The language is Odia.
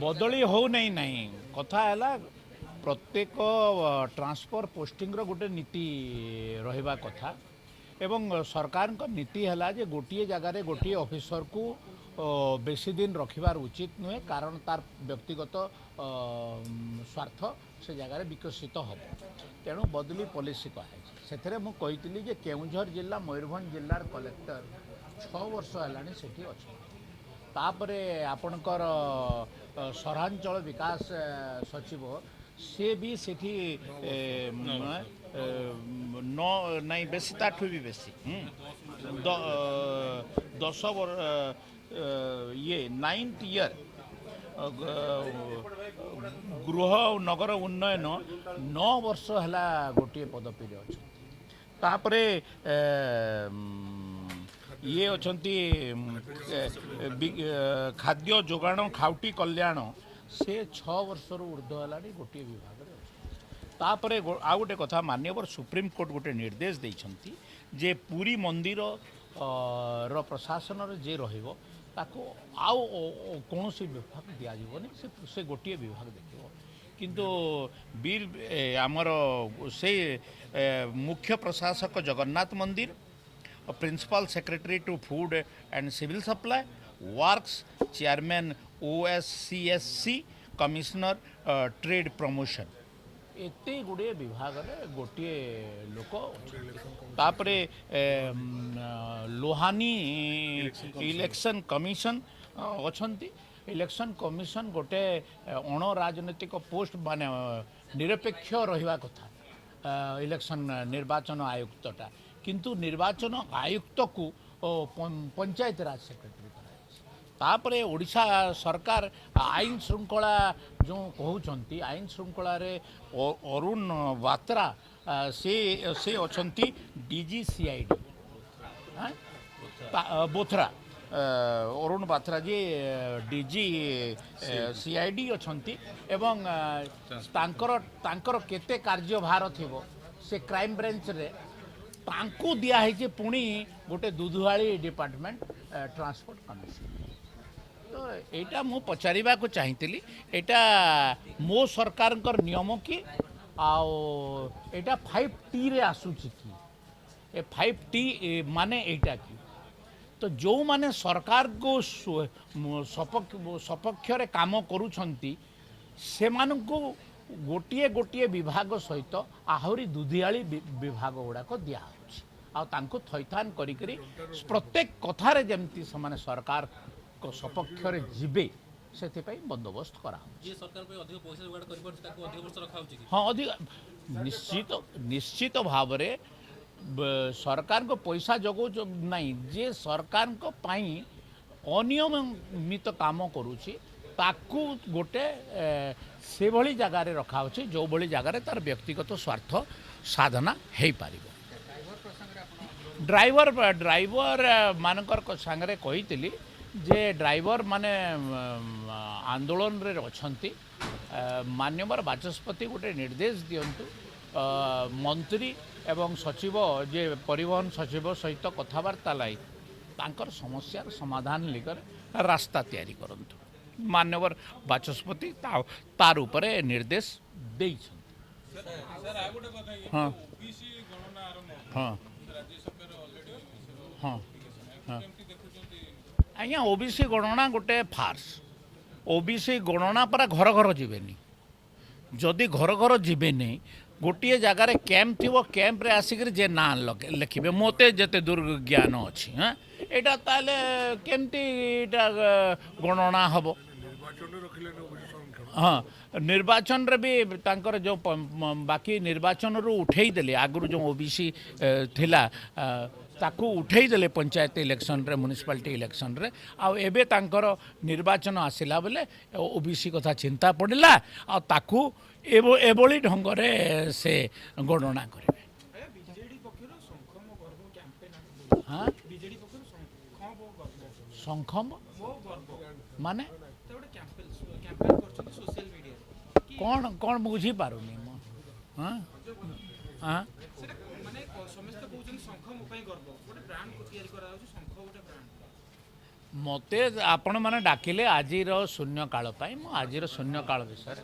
ବଦଳି ହେଉନାହିଁ। ନାହିଁ, କଥା ହେଲା ପ୍ରତ୍ୟେକ ଟ୍ରାନ୍ସଫର ପୋଷ୍ଟିଂର ଗୋଟେ ନୀତି ରହିବା କଥା ଏବଂ ସରକାରଙ୍କ ନୀତି ହେଲା ଯେ ଗୋଟିଏ ଜାଗାରେ ଗୋଟିଏ ଅଫିସରକୁ ବେଶୀ ଦିନ ରଖିବାର ଉଚିତ ନୁହେଁ, କାରଣ ତାର ବ୍ୟକ୍ତିଗତ ସ୍ୱାର୍ଥ ସେ ଜାଗାରେ ବିକଶିତ ହେବ। ତେଣୁ ବଦଳି ପଲିସି କୁହାଯାଇଛି। ସେଥିରେ ମୁଁ କହିଥିଲି ଯେ କେଉଁଝର ଜିଲ୍ଲା, ମୟୂରଭଞ୍ଜ ଜିଲ୍ଲାର କଲେକ୍ଟର 6 ବର୍ଷ ହେଲାଣି ସେଠି ଅଛନ୍ତି। ତାପରେ ଆପଣଙ୍କର ସହରାଞ୍ଚଳ ବିକାଶ ସଚିବ, ସେ ବି ସେଠି ଏ, ନ ନାଇଁ, ବେଶୀ, ତାଠୁ ବି ବେଶୀ, 10 ଇଏ ନାଇନ୍ଥ ଇୟର୍। ଗୃହ ଓ ନଗର ଉନ୍ନୟନ 9 ବର୍ଷ ହେଲା ଗୋଟିଏ ପଦବୀରେ ଅଛନ୍ତି। ତାପରେ ଇଏ ଅଛନ୍ତି ଖାଦ୍ୟ ଯୋଗାଣ ଖାଉଟି କଲ୍ୟାଣ, ସେ 6 ବର୍ଷରୁ ଉର୍ଦ୍ଧ୍ୱ ହେଲାଣି ଗୋଟିଏ ବିଭାଗରେ ଅଛନ୍ତି। ତାପରେ ଆଉ ଗୋଟେ କଥା, ମାନ୍ୟବର ସୁପ୍ରିମକୋର୍ଟ ଗୋଟେ ନିର୍ଦ୍ଦେଶ ଦେଇଛନ୍ତି ଯେ ପୁରୀ ମନ୍ଦିର ର ପ୍ରଶାସନରେ ଯିଏ ରହିବ, ତାକୁ ଆଉ କୌଣସି ବିଭାଗ ଦିଆଯିବନି। ସେ ଗୋଟିଏ ବିଭାଗ ଦେଖିବ। କିନ୍ତୁ ବିଲ୍ ଆମର ସେ ମୁଖ୍ୟ ପ୍ରଶାସକ ଜଗନ୍ନାଥ ମନ୍ଦିର, Principal Secretary to Food and Civil Supply, Works, Chairman OSCSC, Commissioner Trade Promotion, ଏତେ ଗୁଡ଼ିଏ ବିଭାଗରେ ଗୋଟିଏ ଲୋକ ଅଛନ୍ତି। ତାପରେ ଲୋହାନି ଇଲେକ୍ସନ୍ କମିଶନ ଅଛନ୍ତି। ଇଲେକ୍ସନ୍ କମିଶନ ଗୋଟେ ଅଣ ରାଜନୈତିକ ପୋଷ୍ଟ, ମାନେ ନିରପେକ୍ଷ ରହିବା କଥା ଇଲେକ୍ସନ୍ ନିର୍ବାଚନ ଆୟୁକ୍ତଟା। କିନ୍ତୁ ନିର୍ବାଚନ ଆୟୁକ୍ତକୁ ପଞ୍ଚାୟତରାଜ ସେକ୍ରେଟାରୀ କରାଯାଇଛି। ତାପରେ ଓଡ଼ିଶା ସରକାର ଆଇନ ଶୃଙ୍ଖଳା ଯେଉଁ କହୁଛନ୍ତି, ଆଇନ ଶୃଙ୍ଖଳାରେ ଅରୁଣ ବାତ୍ରା, ସେ ସେ ଅଛନ୍ତି ଡିଜି ସିଆଇଡି ବୋଥରା। ଅରୁଣ ବାତ୍ରା ଯିଏ ଡିଜି ସିଆଇଡି ଅଛନ୍ତି ଏବଂ ତାଙ୍କର ତାଙ୍କର କେତେ କାର୍ଯ୍ୟଭାର ଥିବ ସେ କ୍ରାଇମ୍ ବ୍ରାଞ୍ଚରେ। ତାଙ୍କୁ ଦିଆହେଇଛି ପୁଣି ଗୋଟେ ଦୁଧୁଆଳି ଡିପାର୍ଟମେଣ୍ଟ, ଟ୍ରାନ୍ସପୋର୍ଟ କମିଶନ। ତ ଏଇଟା ମୁଁ ପଚାରିବାକୁ ଚାହିଁଥିଲି, ଏଇଟା ମୋ ସରକାରଙ୍କର ନିୟମ କି? ଆଉ ଏଇଟା 5Tରେ ଆସୁଛି କି? ଏ 5T ମାନେ ଏଇଟା କି? ତ ଯେଉଁମାନେ ସରକାରକୁ ସପକ୍ଷରେ କାମ କରୁଛନ୍ତି, ସେମାନଙ୍କୁ ଗୋଟିଏ ଗୋଟିଏ ବିଭାଗ ସହିତ ଆହୁରି ଦୁଧିଆଳି ବିଭାଗ ଗୁଡ଼ାକ ଦିଆହେଉଛି ଆଉ ତାଙ୍କୁ ଥଇଥାନ କରିକରି ପ୍ରତ୍ୟେକ କଥାରେ ଯେମିତି ସେମାନେ ସରକାରଙ୍କ ସପକ୍ଷରେ ଯିବେ, ସେଥିପାଇଁ ବନ୍ଦୋବସ୍ତ କରାହେଉଛି। ଯିଏ ସରକାର ପାଇଁ ଅଧିକ ପଇସା ଯୋଗାଡ଼ କରିପାରୁଛି, ତାକୁ ଅଧିକ ବର୍ଷ ରଖାଉଛି କି? ହଁ, ଅଧିକ ନିଶ୍ଚିତ ନିଶ୍ଚିତ ଭାବରେ ସରକାରଙ୍କ ପଇସା ଯୋଗାଉଛ ନାହିଁ। ଯିଏ ସରକାରଙ୍କ ପାଇଁ ଅନିୟମିତ କାମ କରୁଛି, ତାକୁ ଗୋଟେ ସେଭଳି ଜାଗାରେ ରଖାହେଉଛି ଯେଉଁଭଳି ଜାଗାରେ ତାର ବ୍ୟକ୍ତିଗତ ସ୍ୱାର୍ଥ ସାଧନା ହେଇପାରିବ। ଡ୍ରାଇଭର ଡ୍ରାଇଭର ମାନଙ୍କର ସାଙ୍ଗରେ କହିଥିଲି ଯେ ଡ୍ରାଇଭର ମାନେ ଆନ୍ଦୋଳନରେ ଅଛନ୍ତି। ମାନ୍ୟବର ବାଚସ୍ପତି ଗୋଟେ ନିର୍ଦ୍ଦେଶ ଦିଅନ୍ତୁ, ମନ୍ତ୍ରୀ ଏବଂ ସଚିବ ଯେ ପରିବହନ ସଚିବ ସହିତ କଥାବାର୍ତ୍ତା ଲାଗି ତାଙ୍କର ସମସ୍ୟାର ସମାଧାନ ଦିଗରେ ରାସ୍ତା ତିଆରି କରନ୍ତୁ। ମାନ୍ୟବର ବାଚସ୍ପତି ତାର ଉପରେ ନିର୍ଦ୍ଦେଶ ଦେଇଛନ୍ତି। ସାର୍, ଆଉ ଗୋଟେ କଥା, ଇଏ ଓବିସି ଗଣନା ଆରମ୍ଭ ରାଜ୍ୟ ସରକାର ଅଲରେଡି କେମିତି ଦେଖୁଛନ୍ତି? ଆଜ୍ଞା, ଓବିସି ଗଣନା ଗୋଟେ ଫାର୍ସ। ଓବିସି ଗଣନା ପରା ଘର ଘର ଯିବେନି। ଯଦି ଘର ଘର ଯିବେନି, ଗୋଟିଏ ଜାଗାରେ କ୍ୟାମ୍ପ ଥିବ, କ୍ୟାମ୍ପରେ ଆସିକରି ଯେ ନାଁ ଲେଖିବେ, ମୋତେ ଯେତେ ଦୂର ଜ୍ଞାନ ଅଛି। ହଁ, ଏଇଟା ତାହେଲେ କେମିତି ଏଇଟା ଗଣନା ହେବ? ନିର୍ବାଚନରେ ରଖିଲେନି ଓବିସି ସଂରକ୍ଷଣ। ହଁ, ନିର୍ବାଚନରେ ବି ତାଙ୍କର ଯେଉଁ ବାକି ନିର୍ବାଚନରୁ ଉଠେଇ ଦେଲେ। ଆଗରୁ ଯେଉଁ ଓବିସି ଥିଲା, ତାକୁ ଉଠେଇ ଦେଲେ ପଞ୍ଚାୟତ ଇଲେକ୍ସନରେ, ମ୍ୟୁନିସିପାଲିଟି ଇଲେକ୍ସନରେ। ଆଉ ଏବେ ତାଙ୍କର ନିର୍ବାଚନ ଆସିଲା ବେଲେ ଓବିସି କଥା ଚିନ୍ତା ପଡ଼ିଲା ଆଉ ତାକୁ ଏଭଳି ଢଙ୍ଗରେ ସେ ଗଣନା କରିବେ। ଆଜ୍ଞା, ବିଜେଡି ପକ୍ଷରୁ ଶଙ୍ଖ ମୋ ଗର୍ବ କ୍ୟାମ୍ପେନ୍। ହଁ। ବିଜେଡି ପକ୍ଷରୁ ଶଙ୍ଖ ମୋ ଗର୍ବ। ଶଙ୍ଖ ମୋ ଗର୍ବ। ମାନେ? ତ ଗୋଟେ କ୍ୟାମ୍ପେନ୍ କ୍ୟାମ୍ପେନ୍ କରୁଛନ୍ତି ସୋସିଆଲ ମିଡ଼ିଆରେ କି। କ'ଣ କ'ଣ ବୁଝିପାରୁନି ମୁଁ। ହଁ ହଁ। ସେଟା ମାନେ ସମସ୍ତେ କହୁଛନ୍ତି ଶଙ୍ଖ ମୋ ପାଇଁ ଗର୍ବ। ଗୋଟେ ବ୍ରାଣ୍ଡ ତିଆରି କରାଯାଉଛି, ଶଙ୍ଖ ଗୋଟେ ବ୍ରାଣ୍ଡ। ମୋତେ ଆପଣମାନେ ଡାକିଲେ ଆଜିର ଶୂନ୍ୟକାଳ ପାଇଁ, ମୁଁ ଆଜିର ଶୂନ୍ୟକାଳ ବିଷୟରେ